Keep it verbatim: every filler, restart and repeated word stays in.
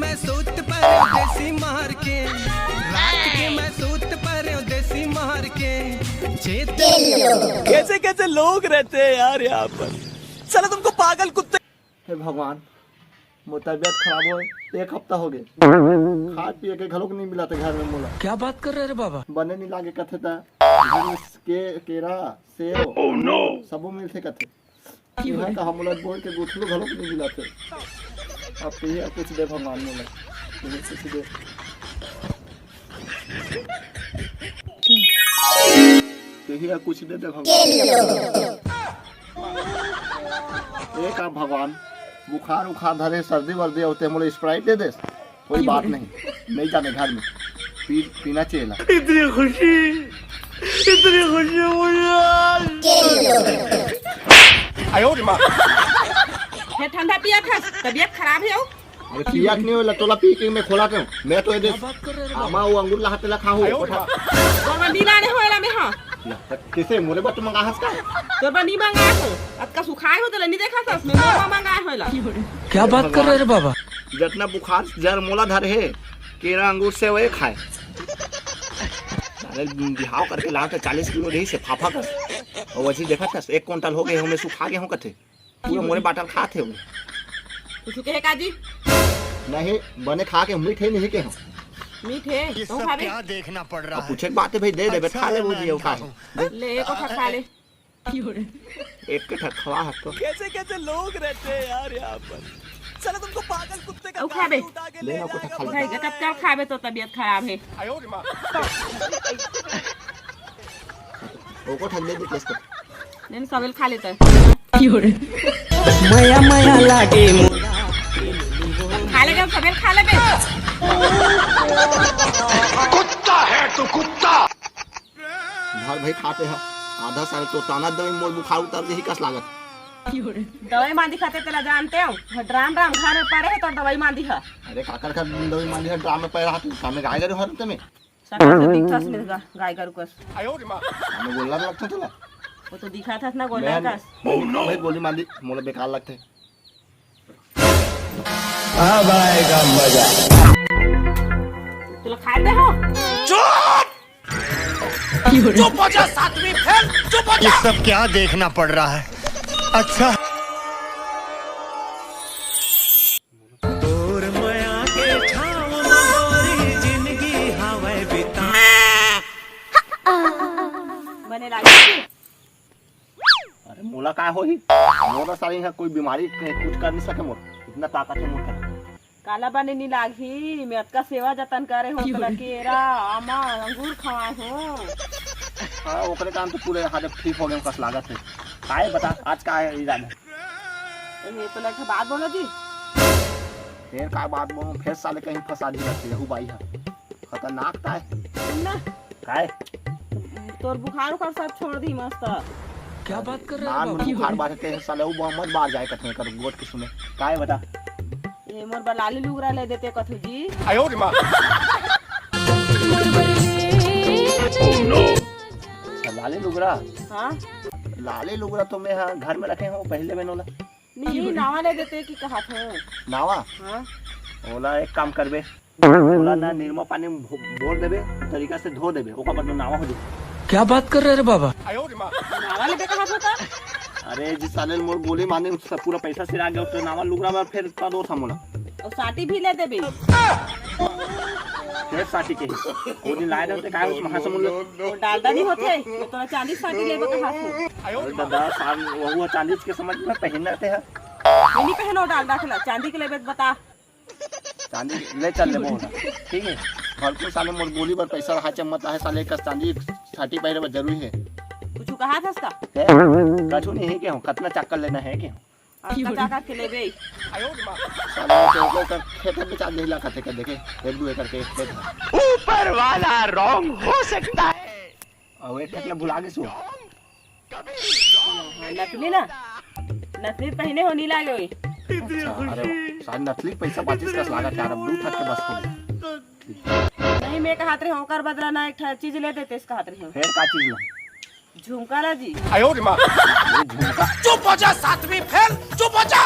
मैं सूत परे देसी मार के, रात के मैं सूत परे देसी मार के। चेत कैसे कैसे लोग रहते हैं यार यहाँ पर। साला तुमको पागल कुत्ते। हे भगवान, मोर तबियत खराब होए एक हफ्ता हो गए, खाए पिए के घलोक नहीं मिला थे घर में मोला। क्या बात कर रहे रे बाबा? बने नहीं लागे कथे ता, घूस के केरा, सेव, सबो मिलथे कथे। इहाँ का हमला बोल के गुठलू घलोक नहीं मिला थे। अब तो ये कुछ दे भगवान मोला, ये कुछ दे। तेही कुछ दे दे भगवान। ए का भगवान, बुखार उखार धरे, सर्दी वर्दी होते, मोला स्प्राइट दे देस, कोई बात नहीं, नहीं जाने घर में पी, पीना चाहिए ला। इतनी खुशी, इतनी खुशी मुझे आज। हे ठंडा पिया था, तबियत खराब है। अरे पिया के नहीं होला, तोला पी के मैं खोला के हूँ। मैं तो ये दे आमा वो अंगूर ला तेला खाहूँ। तोर बर नी लाने होएला मैं, हाँ। किसे मोरे बर तो मंगा हस का? तोर बर नी मंगा हो। अतका सुखाए हो तेला नी देखा सस, मैं मोर बर मंगा होएला। क्या बात कर रहे रे बाबा? जतना बुखार जर मोला धर हे, केरा अंगूर से वही खाए। अरे बिहाव करके ला के चालीस किलो रही से फाफा कर। और वही देखा था, एक कुंटल हो गए, हमें सुखा गए हो कथे। पूरा मोरे बाटल खात हे वो। कुछ कहे का जी? नहीं, बने खा के मीठ हे नहीं के हम। मीठ हे, ये तो सब खाबे। क्या देखना पड़ रहा अब है? पूछे के बात है भाई, दे देबे, अच्छा खा ले है, वो मैं जी, वो अंधा खा हूँ। ले। ले, एको ठा खा ले। एक के ठक खवा हक तो। कैसे कैसे लोग रहते हैं यार यहाँ पर। साला तुमको पागल कुत्ते का अउ खाबे। काट उठा के ले ले ना, कुछ जाएगा। खा ले। भाई, कब कब खाबे तो तबियत खराब है। ओको ठक दे दे, टेस्ट कर। नहीं, सबेल खा लेता है। मया मया लागे मोरा। खा लेगा, सबेल खा लेबे। कुत्ता है तू, कुत्ता। धर भाई खाते ह, आधा साल तो ताना दवाई मोर बुखार उतर देही कस लागत। दवाई मांदी खाते तेला जानते हो, ड्राम ड्राम घर में पड़े है तो दवाई मांदी है। अरे काकर का दवाई मांदी है, ड्राम में पड़े रहा तू, सामने गाय गरु हर तमे। सटा से दिखथस ले गा-, गाय गरु कस। हमें गोल्ला लगता तुला। वो तो दिखा था ना गोल्ला मैं कस। भाई गोली मार दी, मोला बेकार लगते। अब आएगा मजा। तुला खाए दे हो। चुप! चुप हो जा सातवीं फेल, चुप हो ये जा। सब क्या देखना पड़ रहा है? अच्छा। तोर मया के छाँव म गोरी जिनगी हवय बिता। बने लागे। अरे मोला का होही? मोला सारी यहाँ कोई बीमारी के कुछ कर नहीं सके मोर। इतना ताकत है मोर करा। काला बने नी लागही, मैं अतका सेवा जतन करे हो, तोला केरा, आमा, अंगूर खवाए हो। हाँ, ओकरे काम तो पूरे हालत ठीक हो गए, कस लागत है। काय बता, आज का है इरादा? ए, मैं तो लगे बात बोलो जी। फेर का बात बोलूं, फेर साले कहीं फंसा दी रहती है, हु बाई है। खतरनाक का है। सुन ना। काय? तोर बुखार उखार सब छोड़ दी मस्त। क्या बात कर रहे हो नान बाबू? बुखार बात के साले वो मत बाहर जाए कथने कर गोट के सुने। काय बता? ये मोर बलाली लुगरा ले देते कथू जी। आयो रे माँ। अच्छा, लाली लुगरा? हाँ। लाली लुगरा तो मैं हाँ घर में रखे हूँ, पहले मैंने बोला। नहीं, नावा ले देते कि कहा थे। नावा? हाँ। ओला एक काम करबे, ओला ना निरमा पानी में भो-, बोर देबे, तरीका से धो देबे, ओकर बाद में नावा हो जाए। क्या बात कर रहे रे बाबा? नावा ले दे कहा था? अरे जी साले मोर गोली मारने उसका पूरा पैसा सिरा गया, तो नावा लुगरा में फिर का दो था मोला। और साटी भी ले देबे। फिर साटी के ही। वो दिन लाए रहते काहे उस महासमुंद में? वो डालडा नहीं होते, वो तो चांदी साटी लेबे कहा था। अरे दादा, साल वहु चांदी के समझ में पहनते हैं। नहीं पहनो डालडा खेला, चांदी के लेबे बता। चांदी ले चल लेबो ना, ठीक है? भलकुन साले मोर गोली बर पैसा रहा चम्मत आहे साले, एक चांदी छाती पहिरे बर जरूरी है। कुछ कहा था उसका? है? कछु नहीं है के हो, कतना चक्कर लेना है के हो? अब तक का के लेबे। साले तो ओकर खेत बेचा देला कथे के देखे, एक दो एकड़ के खेत है। ऊपर वाला रॉन्ग हो सकता है। अउ एक ठक ला भुला गेसु। नकली ना, नकली पहिने हो नी लागे होई। अच्छा, अरे वाह, सारे नकली पैसा बाचिस कस लागत यार, अब दू ठक के बस हो। नहीं, मैं कहत रहे ओकर बदला ना एक ठा चीज ले देते, इस कहत रहे। फेर का चीज ला? झुमका ला जी। आयो रे माँ। ये झुमका। चुप हो जा सातवीं फेल, चुप हो जा।